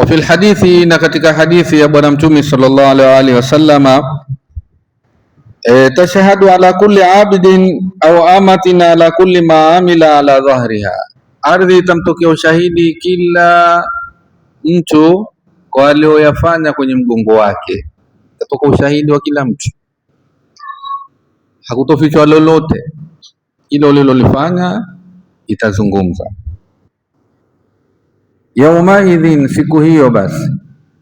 Wa fil hadithi, na katika hadithi ya Bwana Mtume sallallahu alaihi wasallama, tashhadu ala kulli abdin au amatin ala kulli ma amila ala dhahriha, ardhi itamtokea ushahidi kila mtu kwa aliyoyafanya kwenye mgongo wake. Itatoka ushahidi wa kila mtu, hakutofichwa lolote, ilo ulilolifanya itazungumza. Yaumaidhin, siku hiyo. Basi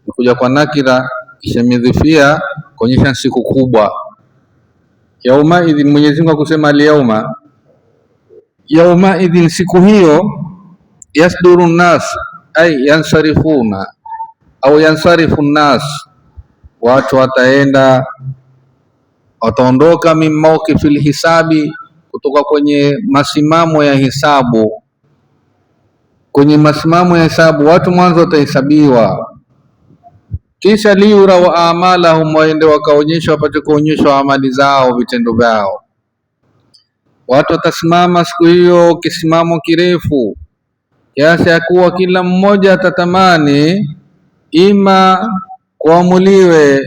kuja kwa nakira kisha imedhifia kuonyesha siku kubwa. Yaumaidhin, Mwenyezi Mungu akusema alyauma. Yaumaidhin, siku hiyo, yasduru nnas ay yansarifuna au yansarifu nnas, watu wataenda wataondoka, min mawqifil hisabi, kutoka kwenye masimamo ya hisabu. Kwenye masimamo ya hisabu watu mwanzo watahesabiwa, kisha liura wa amalahum, waende wakaonyeshwa, wapate kuonyeshwa amali zao, vitendo vyao. Watu watasimama siku hiyo kisimamo kirefu kiasi ya kuwa kila mmoja atatamani ima kuamuliwe,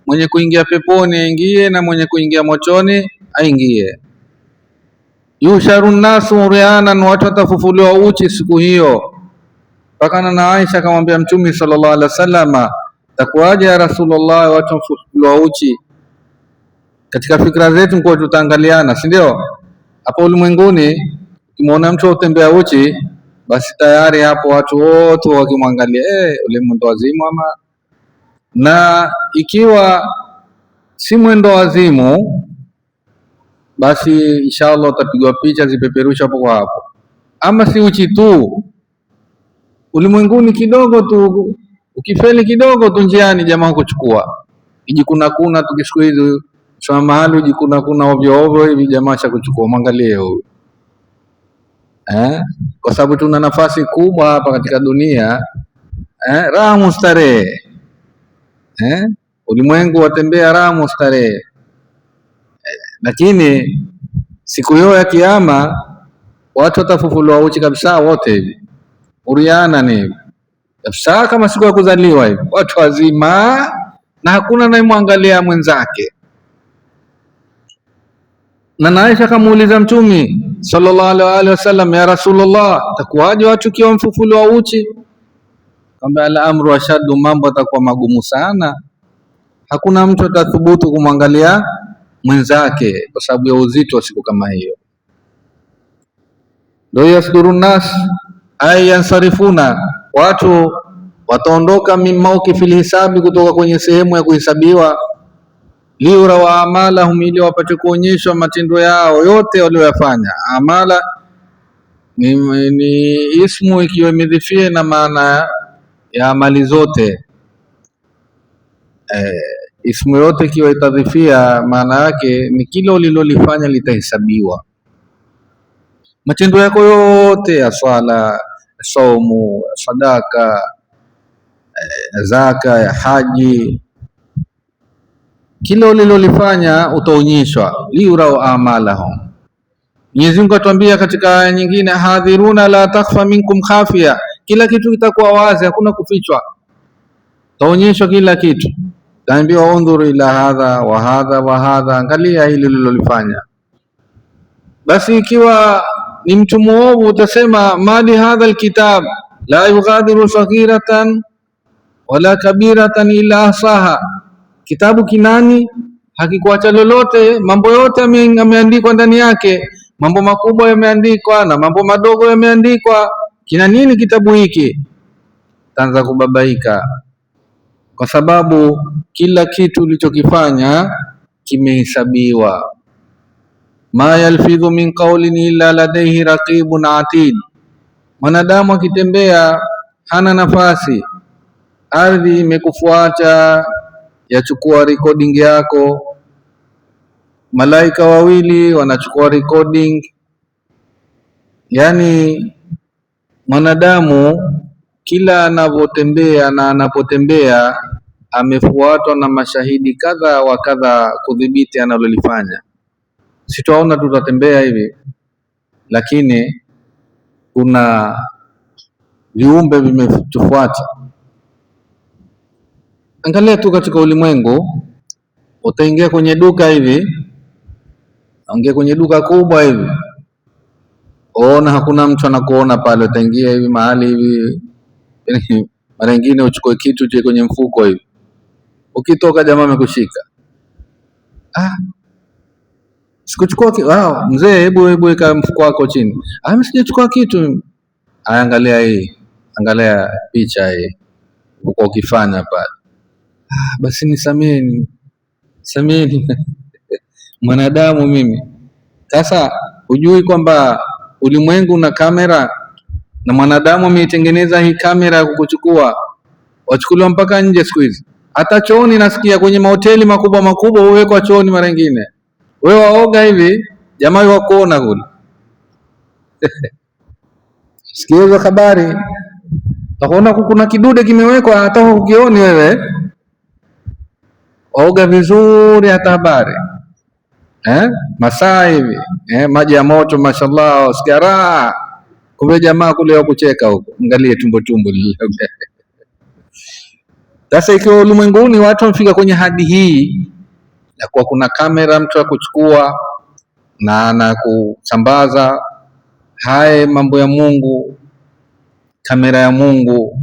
mwenye kuingia peponi aingie na mwenye kuingia motoni aingie. Yusharu nnasu urianan, watu watafufuliwa uchi siku hiyo. Pakana na Aisha akamwambia Mtume sallallahu alaihi wasallama, takuwaje ya Rasulullah, watu wafufuliwa uchi? Katika fikra zetu kwa tutaangaliana, si ndio? Hapo ulimwenguni ukimwona mtu utembea uchi, basi tayari hapo watu wote wakimwangalia, ule mwendo wazimu ama. Na ikiwa si mwendo wazimu, basi inshallah utapigwa picha zipeperushwa hapo kwa hapo. Ama si uchi tu, ulimwenguni kidogo tu, ukifeli kidogo tu njiani, jamaa hukuchukua ijikuna kuna tu, siku hizi sema mahali ujikuna kuna ovyo ovyo hivi, jamaa shakuchukua, mwangalie huyu Kwa sababu tuna nafasi kubwa hapa katika dunia raha mustarehe Ulimwengu watembea raha mustarehe lakini siku hiyo ya Kiyama watu watafufuliwa uchi kabisa, wote hivi uriana ni kabisa, kama siku ya kuzaliwa hivi, watu wazima na hakuna anayemwangalia mwenzake. Na Aisha akamuuliza Mtume sallallahu alaihi wasallam, ya Rasulullah, takuwaje watu kiwa mfufuliwa uchi? Kwamba al amru ashaddu, mambo atakuwa magumu sana, hakuna mtu atathubutu kumwangalia mwenzake kwa sababu ya uzito wa siku kama hiyo. Ndio yasduru nnas ay yansarifuna, watu wataondoka min mawqifil hisabi, kutoka kwenye sehemu ya kuhesabiwa, liura wa amalahum, ili wapate kuonyeshwa matendo yao yote walioyafanya. Amala ni ismu ikiwa imedhifia na maana ya amali zote ismu yote ikiwa itadhifia, maana yake ni kila ulilolifanya litahesabiwa. Matendo yako yote ya swala, saumu, sadaka, zaka, ya haji, kila ulilolifanya utaonyeshwa. Liurau amalahum. Mwenyezi Mungu atuambia katika aya nyingine, hadhiruna la takhfa minkum khafia, kila kitu kitakuwa wazi, hakuna kufichwa, utaonyeshwa kila kitu. Taambiwa undhuru ila hadha wa hadha wa hadha, angalia hili ulilolifanya. Basi ikiwa ni mtu muovu utasema mali hadha alkitab la yughadiru saghiratan wala kabiratan illa ahsaha, kitabu kinani hakikuacha lolote, mambo yote yameandikwa ndani yake, mambo makubwa yameandikwa na mambo madogo yameandikwa. Kina nini kitabu hiki? Taanza kubabaika kwa sababu kila kitu ulichokifanya kimehesabiwa. Ma yalfidhu min qawlin illa ladayhi raqibun atid. Mwanadamu akitembea hana nafasi, ardhi imekufuata yachukua recording yako, malaika wawili wanachukua recording. Yani mwanadamu kila anavyotembea na anapotembea amefuatwa na mashahidi kadha wa kadha kudhibiti analolifanya. Sitaona tutatembea hivi, lakini kuna viumbe vimetufuata. Angalia tu katika ulimwengu, utaingia kwenye duka hivi, ingia kwenye duka kubwa hivi, ona hakuna mtu anakuona pale, utaingia hivi mahali hivi mara nyingine uchukue kitu che kwenye mfuko hivi, ukitoka jamaa amekushika. Ah, sikuchukua kitu. Ah, mzee, hebu hebu weka mfuko wako chini. Ah, mimi sijachukua kitu. Ah, angalia hii, angalia picha hii uko ukifanya pale. Ah, basi nisameni, sameni mwanadamu mimi. Sasa hujui kwamba ulimwengu una kamera na mwanadamu ameitengeneza hii kamera ya kukuchukua, wachukuliwa mpaka nje siku hizi, hata chooni nasikia kwenye mahoteli makubwa makubwa huwekwa chooni mara nyingine. Wewe waoga hivi, jamaa wakuona kule. Sikia hizo habari, utaona kuna kidude kimewekwa, hata hukioni wewe, waoga vizuri, hata habari masaa hivi maji ya moto, mashallah, sikia raha. Kumbe jamaa kule wakucheka huko, angalie tumbo tumbo lile. Sasa ikiwa ulimwenguni watu wamefika kwenye hadi hii ya kuwa kuna kamera mtu akuchukua na anakusambaza haya mambo ya Mungu, kamera ya Mungu,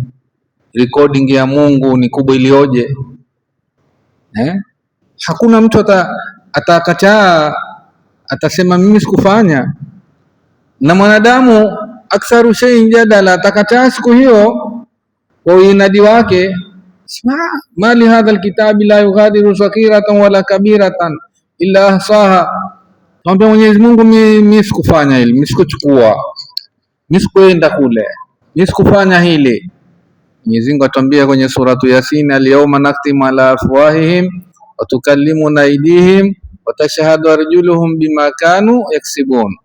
recording ya Mungu ni kubwa iliyoje! Hakuna mtu atakataa, atasema mimi sikufanya. Na mwanadamu aktharu shay'in jadala, atakataa siku hiyo kwa uinadi wake, mali hadha alkitabi la yughadiru saghiratan wala kabiratan illa ahsaha. Mwambia Mwenyezi Mungu, mimi sikufanya hili, mimi sikuchukua, mimi sikuenda kule, mimi sikufanya hili. Mwenyezi Mungu atuambia kwenye suratu Yasin, alyawma nakhtimu ala afwahihim wa tukallimuna aydihim wa tashhadu arjuluhum bima kanu yaksibun.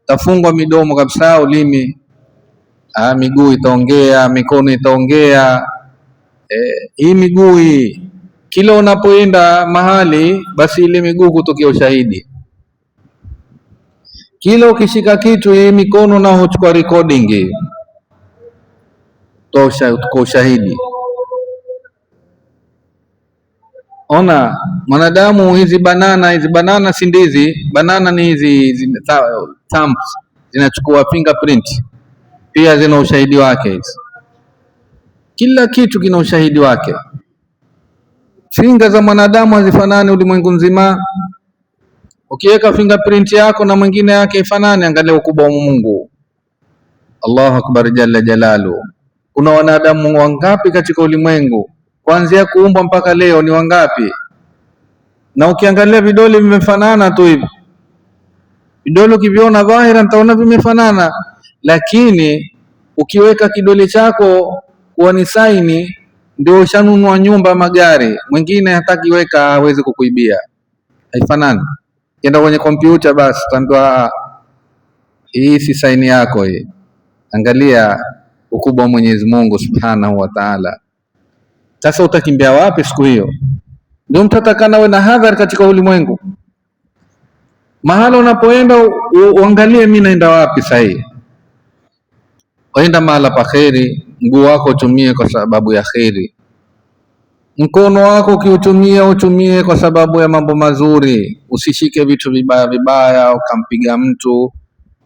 Tafungwa midomo kabisa, ulimi, miguu itaongea, mikono itaongea. Hii miguu hii kila unapoenda mahali, basi ile miguu kutokea ushahidi. Kila ukishika kitu, hii mikono nao huchukua recording, tosha kwa ushahidi. Ona mwanadamu, hizi banana, hizi banana si ndizi, banana ni hizi thumbs zinachukua fingerprint, pia zina ushahidi wake hizi. Kila kitu kina ushahidi wake. Finga za mwanadamu hazifanani ulimwengu nzima. Ukiweka fingerprint yako na mwingine yake ifanane, angalia ukubwa wa Mungu. Allahu akbar jalla jalalu. Kuna wanadamu wangapi katika ulimwengu kuanzia kuumbwa mpaka leo ni wangapi? Na ukiangalia vidole vimefanana tu hivi, vidole ukiviona dhahira nitaona vimefanana, lakini ukiweka kidole chako kuwa ni saini, ndio ushanunua nyumba, magari. Mwingine hatakiweka, hawezi kukuibia, haifanani. Kenda kwenye kompyuta, basi utaambiwa hii si saini yako hii. Angalia ukubwa wa Mwenyezi Mungu Subhanahu wa Ta'ala. Sasa utakimbia wapi siku hiyo? Ndio mtu atakana awe na hadhari katika ulimwengu. Mahala unapoenda uangalie, mimi naenda wapi sahihi. Waenda mahala pa kheri, mguu wako utumie kwa sababu ya kheri, mkono wako ukiutumia utumie kwa sababu ya mambo mazuri, usishike vitu vibaya vibaya ukampiga mtu.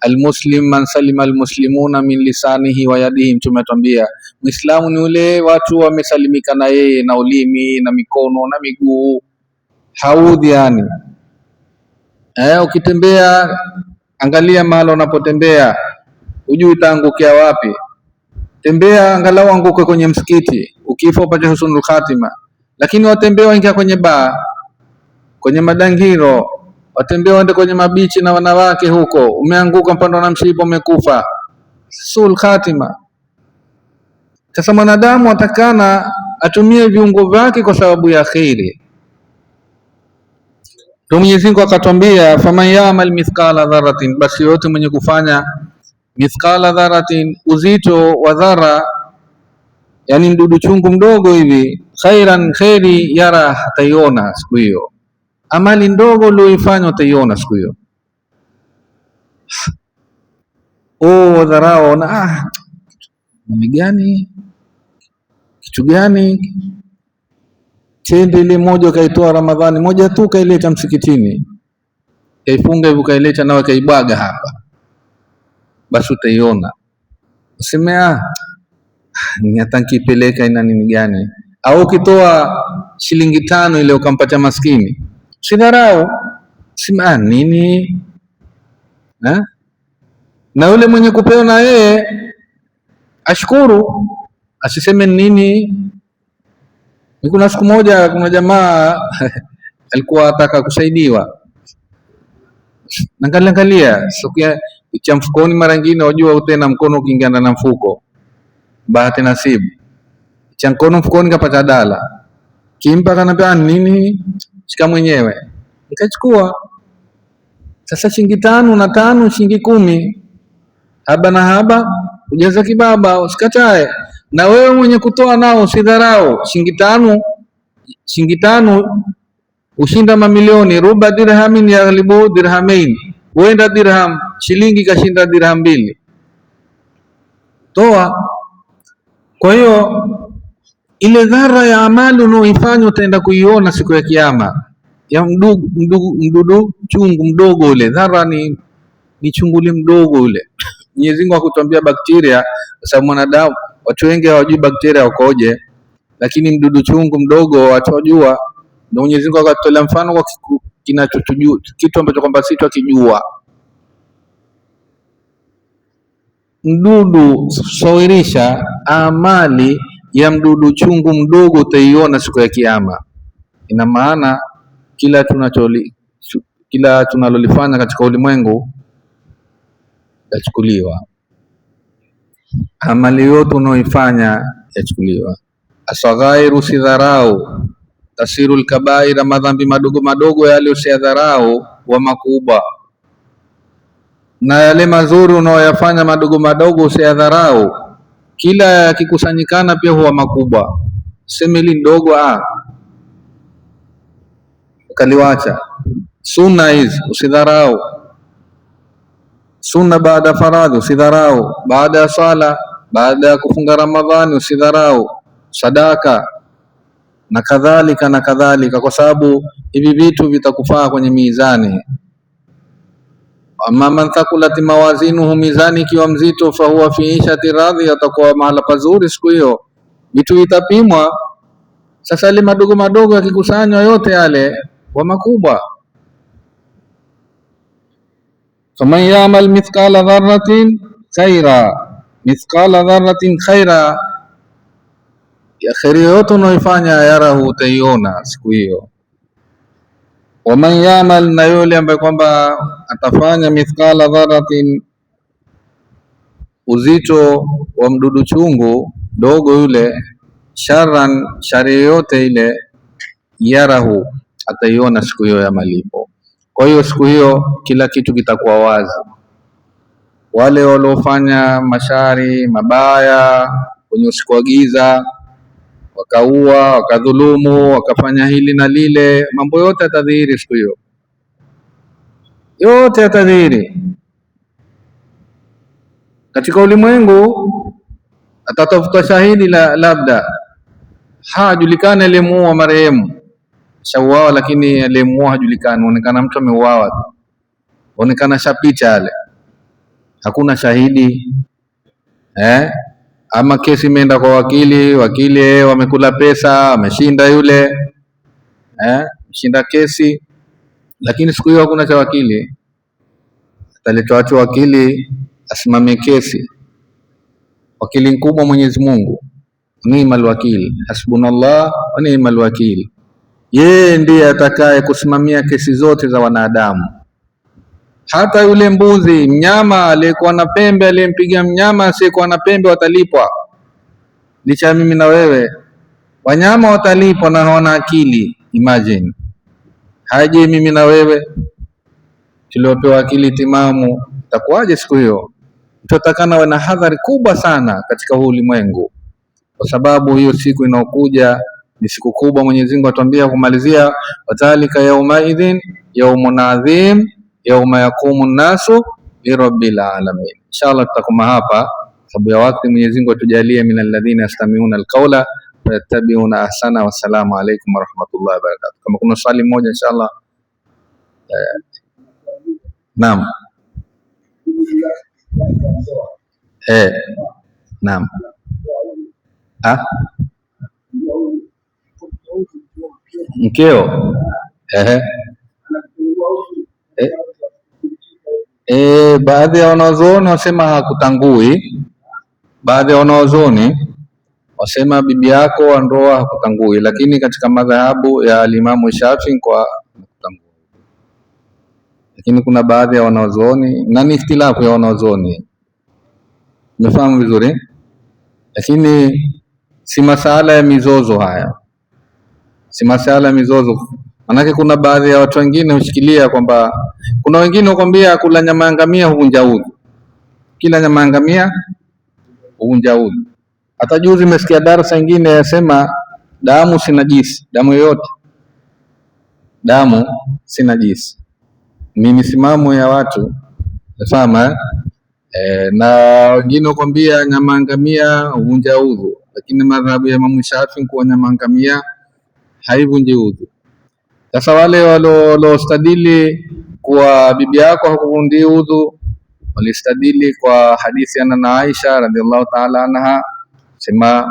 Almuslim man salima almuslimuna min lisanihi wa yadihi, Mtume atuambia Muislamu ni ule watu wamesalimika na yeye na ulimi na mikono na miguu, haudhi yani. Ukitembea angalia mahali unapotembea, hujui utaangukia wapi. Tembea angalau anguke kwenye msikiti, ukifa upate husnul khatima. Lakini watembea waingia kwenye baa, kwenye madangiro, watembea waende kwenye mabichi na wanawake huko, umeanguka mpando na mshipa, umekufa, sul khatima. Sasa mwanadamu atakana atumie viungo vyake kwa sababu ya kheri. Ndio Mwenyezi Mungu akatwambia, faman ya'mal mithqala dharratin, basi yote mwenye kufanya mithqala dharratin, uzito wa dhara, yani mdudu chungu mdogo hivi, khairan, khairi, yara, ataiona siku hiyo. Amali ndogo uliyoifanya utaiona siku hiyo. Oh, dharau na ni gani, kitu gani? Tende ile moja ukaitoa Ramadhani moja tu ukaileta msikitini, kaifunga hivi ukaileta nawe kaibwaga hapa, basi utaiona. Useme ah, hata nikipeleka ina nini gani? Au ukitoa shilingi 5 ile ukampatia maskini, usidharau, sema ah, nini eh? Na yule mwenye kupewa na yeye ashukuru, asiseme nini. Kuna siku moja kuna jamaa alikuwa ataka kusaidiwa, naangalia angalia cha mfukoni, mara nyingine wajua tena mkono ukiingana na mfuko, bahati nasibu, cha mkono mfukoni kapata dala, kimpa kanambia nini, shika mwenyewe. Nikachukua sasa shilingi 5 na 5 shilingi 10, haba na haba ujaza kibaba, usikatae. Na wewe mwenye kutoa nao usidharau. Shilingi 5, shilingi 5 ushinda mamilioni. Ruba dirhamin yaghlibu dirhamain, huenda dirham shilingi kashinda dirham 2. Toa. Kwa hiyo ile dhara ya amali unaoifanya utaenda kuiona siku ya Kiyama, ya mdudu chungu mdogo ule. Dhara ni chunguli mdogo ule. Mwenyezi Mungu hakutuambia bakteria kwa sababu mwanadamu, watu wengi hawajui bakteria wakoje, lakini mdudu chungu mdogo watu wajua. Ndio Mwenyezi Mungu akatolea mfano kwa kinachotujua, kitu ambacho kwamba sisi tukijua. Mdudu, sawirisha amali ya mdudu chungu mdogo utaiona siku ya Kiyama. Ina maana kila tunalolifanya katika ulimwengu yachukuliwa, amali yote unaoifanya yachukuliwa. Asaghairu sidharau, tasirul kabaira, madhambi madogo madogo yale usiyadharau, wa makubwa, na yale mazuri unaoyafanya madogo madogo usiyadharau, kila yakikusanyikana pia huwa makubwa. Sema hili ndogo, ukaliwacha. Sunna hizi usidharau, sunna baada faradhi usidharau, baada ya sala, baada ya kufunga Ramadhani usidharau, sadaka na kadhalika na kadhalika, kwa sababu hivi vitu vitakufaa kwenye mizani. Amma man thaqulat mawazinuhu, mizani ikiwa mzito, fa huwa fi ishati radhi, atakuwa mahala pazuri siku hiyo. Vitu vitapimwa sasa, yale madogo madogo yakikusanywa yote yale wa makubwa. Faman ya'mal mithqala dharratin khaira, mithqala dharratin khaira, ya khairi yote unaoifanya yarahu, utaiona siku hiyo. Waman ya'mal, na yule ambaye kwamba atafanya mithqala dharratin, uzito wa mdudu chungu dogo yule, sharran, shari yote ile, yarahu, ataiona siku hiyo ya malipo. Kwa hiyo siku hiyo kila kitu kitakuwa wazi. Wale waliofanya mashari mabaya kwenye usiku wa giza, wakaua, wakadhulumu, wakafanya hili na lile, mambo yote yatadhihiri siku hiyo, yote yatadhihiri katika ulimwengu. Atatafuta shahidi labda hajulikani aliyemuua marehemu, shauawa, lakini aliyemuua hajulikani, onekana mtu ameuawa tu, onekana shapita yale, hakuna shahidi Ama kesi imeenda kwa wakili, wakili wamekula pesa, ameshinda yule, mshinda kesi, lakini siku hiyo hakuna cha wakili. Ataletwa watu wakili asimamie kesi, wakili mkubwa Mwenyezi Mungu, ni'mal wakil, hasbunallah wa ni'mal wakil. Yeye ndiye atakaye kusimamia kesi zote za wanadamu. Hata yule mbuzi mnyama aliyekuwa na pembe, aliyempiga mnyama asiyekuwa na pembe, watalipwa. Licha mimi na wewe, wanyama watalipwa na hawana akili. Imagine haje mimi na wewe tuliopewa akili timamu, itakuwaje siku hiyo? Tutatakana we na hadhari kubwa sana katika huu ulimwengu, kwa sababu hiyo siku inaokuja ni siku kubwa. Mwenyezi Mungu atuambia kumalizia, wathalika yaumaidhin yaumun adhim yauma yaqumu nnasu lirabbil alamin. Inshallah tutakoma hapa sababu ya wakati. Mwenyezi Mungu atujalie min alladhina yastami'una alqawla Fayattabiuna ahsana. Wassalamu alaikum warahmatullahi wabarakatuh. Kama kuna swali moja inshallah. Naam. Naam. Ah? Mkeo. Ehe. Baadhi ya wanazuoni wasema hakutangui, baadhi ya wanazuoni wasema bibi yako wa ndoa hakutangui, lakini katika madhahabu ya Alimamu Shafi kwa hakutangui, lakini kuna baadhi ya wanazuoni na ni ikhtilafu ya wanazuoni, umefahamu vizuri, lakini si masala ya mizozo haya, si masala ya mizozo. Manake kuna baadhi ya watu wengine hushikilia kwamba kuna wengine hukwambia kula nyama ya ngamia huvunja udhu, kila nyama ya ngamia huvunja udhu. Hata juzi nimesikia darasa ingine yasema damu si najisi, damu yoyote, damu si najisi. Ni misimamo ya watu nafahamu eh? Na wengine hukwambia nyama ya ngamia huvunja udhu, lakini madhhabu ya Imamu Shafi kuwa nyama ya ngamia haivunji udhu. Sasa wale walostadili kuwa bibi yako hakuvundii udhu walistadili kwa hadithi ana na Aisha radhiallahu ta'ala anha, sema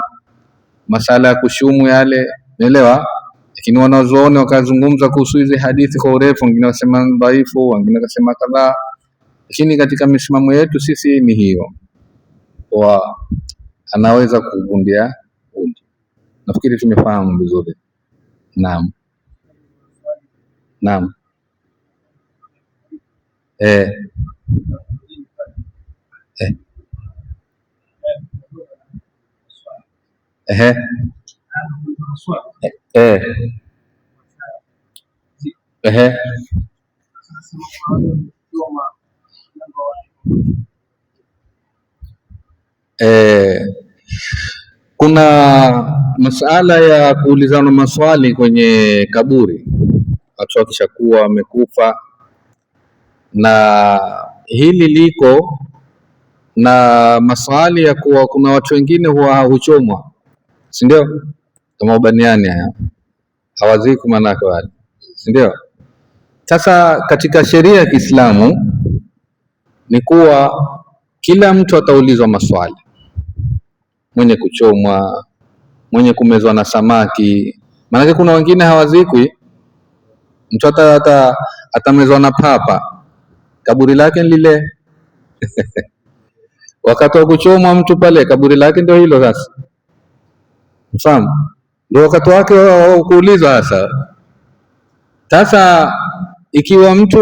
masala ya kushumu yale, umeelewa? Lakini wanazuoni wakazungumza kuhusu hizi hadithi kwa urefu, wengine wasema dhaifu, wengine wakasema kadhaa, lakini katika misimamo yetu sisi ni hiyo, kwa anaweza kuvundia udhu. Nafikiri tumefahamu vizuri. Naam, naam. Eh, eh, ehe, eh, ehe. Eh, kuna masala ya kuulizana maswali kwenye kaburi, watu wakishakuwa wamekufa, na hili liko na maswali ya kuwa kuna watu wengine huwa huchomwa, si ndio? Kama ubaniani haya hawaziki manake wale, si ndio? Sasa katika sheria ya Kiislamu ni kuwa kila mtu ataulizwa maswali, mwenye kuchomwa, mwenye kumezwa na samaki. Maanake kuna wengine hawazikwi, mtu hata atamezwa na papa, kaburi lake ni lile. Wakati wa kuchomwa mtu pale, kaburi lake ndio hilo sasa, mfahamu, ndio wakati wake wa kuulizwa sasa. Sasa ikiwa mtu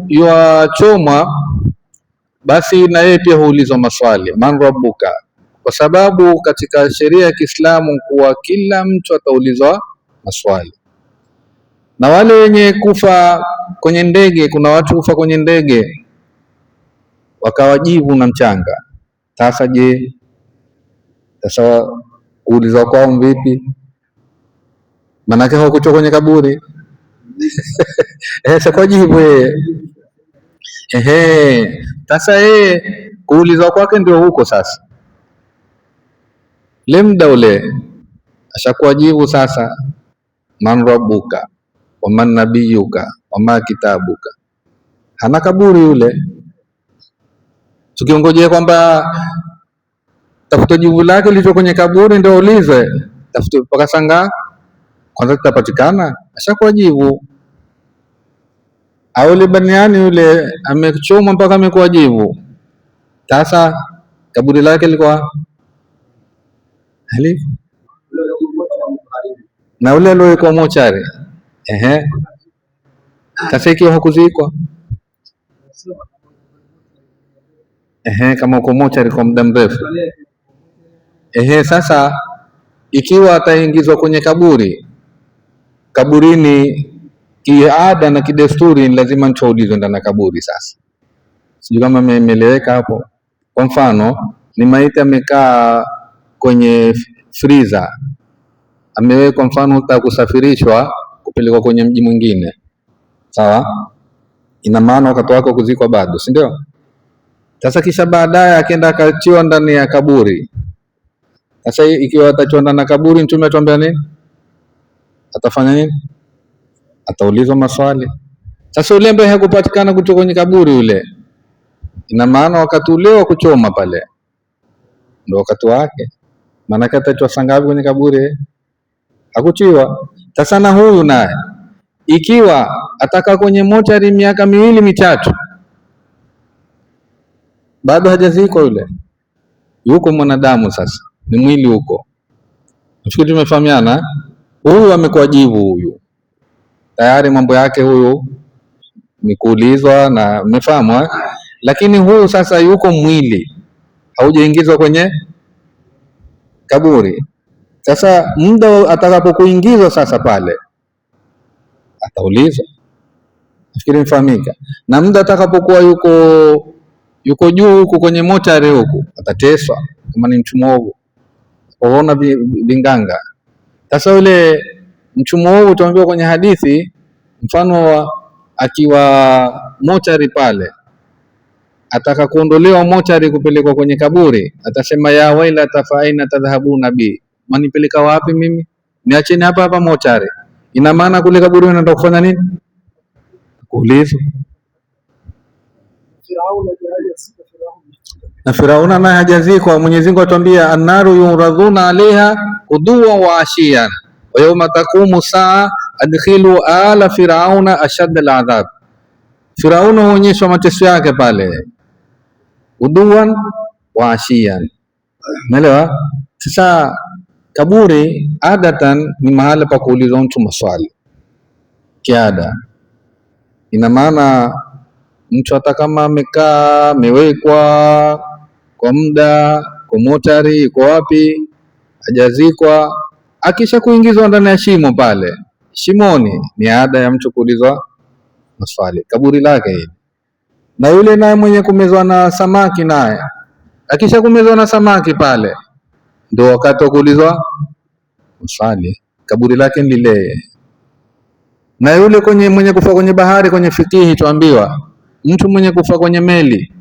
yuachomwa, basi na yeye pia huulizwa maswali, man rabbuka, kwa sababu katika sheria ya Kiislamu kuwa kila mtu ataulizwa maswali. Na wale wenye kufa kwenye ndege, kuna watu kufa kwenye ndege wakawajivu na mchanga. Sasa je, sasa kuulizwa kwao vipi? Manake hawakuchwa kwenye kaburi. Sasa kwa jibu yeye. Ehe, sasa yeye kuulizwa kwake ndio huko sasa. Le muda ule ashakuwa jibu sasa, man rabbuka wa man nabiyuka wa ma kitabuka. Hana kaburi yule. Tukiongojea kwamba tafuta jibu lake lilicho kwenye kaburi ndio ulizwe, tafuta mpaka sanga kwanza kitapatikana, ashakuwa jibu. Au yule baniani yule amechomwa mpaka amekuwa jivu, sasa kaburi lake lilikuwa hali na ule aliyekuwa mochari. Ehe, sasa ikiwa hakuzikwa, ehe, kama uko mochari kwa muda mrefu, ehe, sasa ikiwa ataingizwa kwenye kaburi, kaburini kiada na kidesturi ni lazima mtu aulizwe ndani ya kaburi. Sasa sijui kama imeeleweka hapo. Kwa mfano ni maiti amekaa kwenye freezer, amewekwa mfano hata kusafirishwa kupelekwa kwenye mji mwingine, sawa? Ina maana wakati wako kuzikwa bado, si ndio? Sasa kisha baadaye akaenda akatiwa ndani ya kaburi. Sasa ikiwa atachonda na kaburi, Mtume atuambia nini? Atafanya nini? Ataulizwa maswali. Sasa yule ambaye hakupatikana kutoka kwenye kaburi yule, ina maana wakati ule wa kuchoma pale ndio wakati wake, maanake atachwa saa ngapi kwenye kaburi? Hakuchiwa. Sasa na huyu naye ikiwa ataka kwenye mochari miaka miwili mitatu, bado hajazikwa yule, yuko mwanadamu sasa, ni mwili huko. Nafikiri tumefahamiana. Huyu amekuwa jivu huyu tayari, mambo yake huyu ni kuulizwa na mmefahamu eh? Lakini huyu sasa yuko mwili haujaingizwa kwenye kaburi. Sasa muda atakapokuingizwa sasa pale ataulizwa, nafikiri mfahamika. Na muda atakapokuwa yuko juu huku kwenye mochari huku atateswa kama ni mtu mwovu, waona vinganga. Sasa yule mtu mwovu tuambiwa kwenye hadithi, mfano wa akiwa mochari pale, ataka kuondolewa mochari kupelekwa kwenye kaburi, atasema ya wailata fa aina tadhhabuna bi, manipeleka wapi mimi? Niacheni hapa hapa mochari. Ina maana kule kaburi unaenda kufanya nini? Kuulizwa. Na Firauna naye hajazikwa. Mwenyezi Mungu atuambia, annaru yuradhuna alaiha ghuduwan wa ashiyan wa yawma taqumu saa adkhilu ala firauna ashadda aladhab. Firauna huonyeshwa mateso yake pale, ghuduwan wa ashiyan. Umeelewa? Sasa kaburi adatan ni mahala pa kuulizwa mtu maswali kiada. Ina maana mtu hata kama amekaa amewekwa kwa muda kwa motari iko wapi, hajazikwa, akisha kuingizwa ndani ya shimo pale shimoni, ni ada ya mtu kuulizwa maswali, kaburi lake hili. Na yule naye mwenye kumezwa na samaki, naye akisha kumezwa na samaki pale, ndio wakati wa kuulizwa maswali, kaburi lake ni lile. Na yule kwenye mwenye kufa kwenye bahari, kwenye fikihi tuambiwa mtu mwenye kufa kwenye meli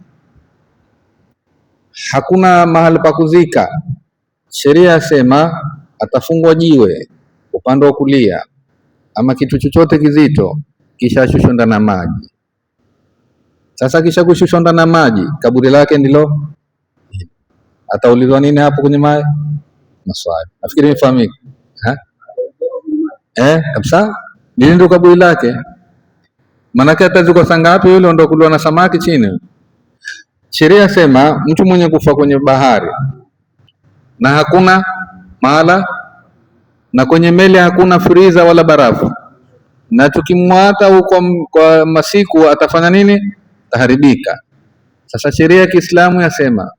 hakuna mahali pa kuzika, sheria yasema atafungwa jiwe upande wa kulia ama kitu chochote kizito, kisha ashushwe ndani ya maji. Sasa kisha kushushwa ndani ya maji, kaburi lake ndilo ataulizwa nini hapo kwenye maji? Maswali. Nafikiri imefahamika kabisa, lile ndio kaburi lake. Maanake atazikwa saa ngapi yule ndio kuliwa na samaki chini? Sheria sema mtu mwenye kufa kwenye bahari na hakuna mahala na kwenye meli hakuna friza wala barafu, na tukimwata huko kwa masiku atafanya nini? Ataharibika. Sasa sheria ya Kiislamu yasema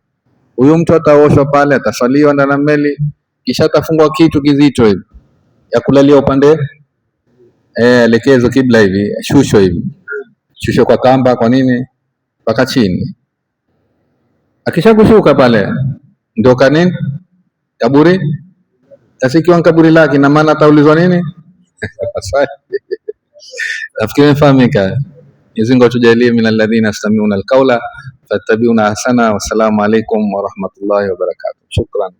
huyu mtu ataoshwa pale, atasaliwa ndani ya meli, kisha atafungwa kitu kizito hivi ya kulalia upande elekezo kibla hivi, shusho hivi, shusho kwa kamba, kwa nini mpaka chini. Akishakushuka pale ndio kanini kaburi. Sasa ikiwa kaburi lake, na maana ataulizwa nini? Nafikiri imefahamika. Mwenyezi Mungu atujalie min alladhina yastami'una alqawla fattabi'una ahsana. Wassalamu alaikum wa rahmatullahi wa barakatuh. Shukran.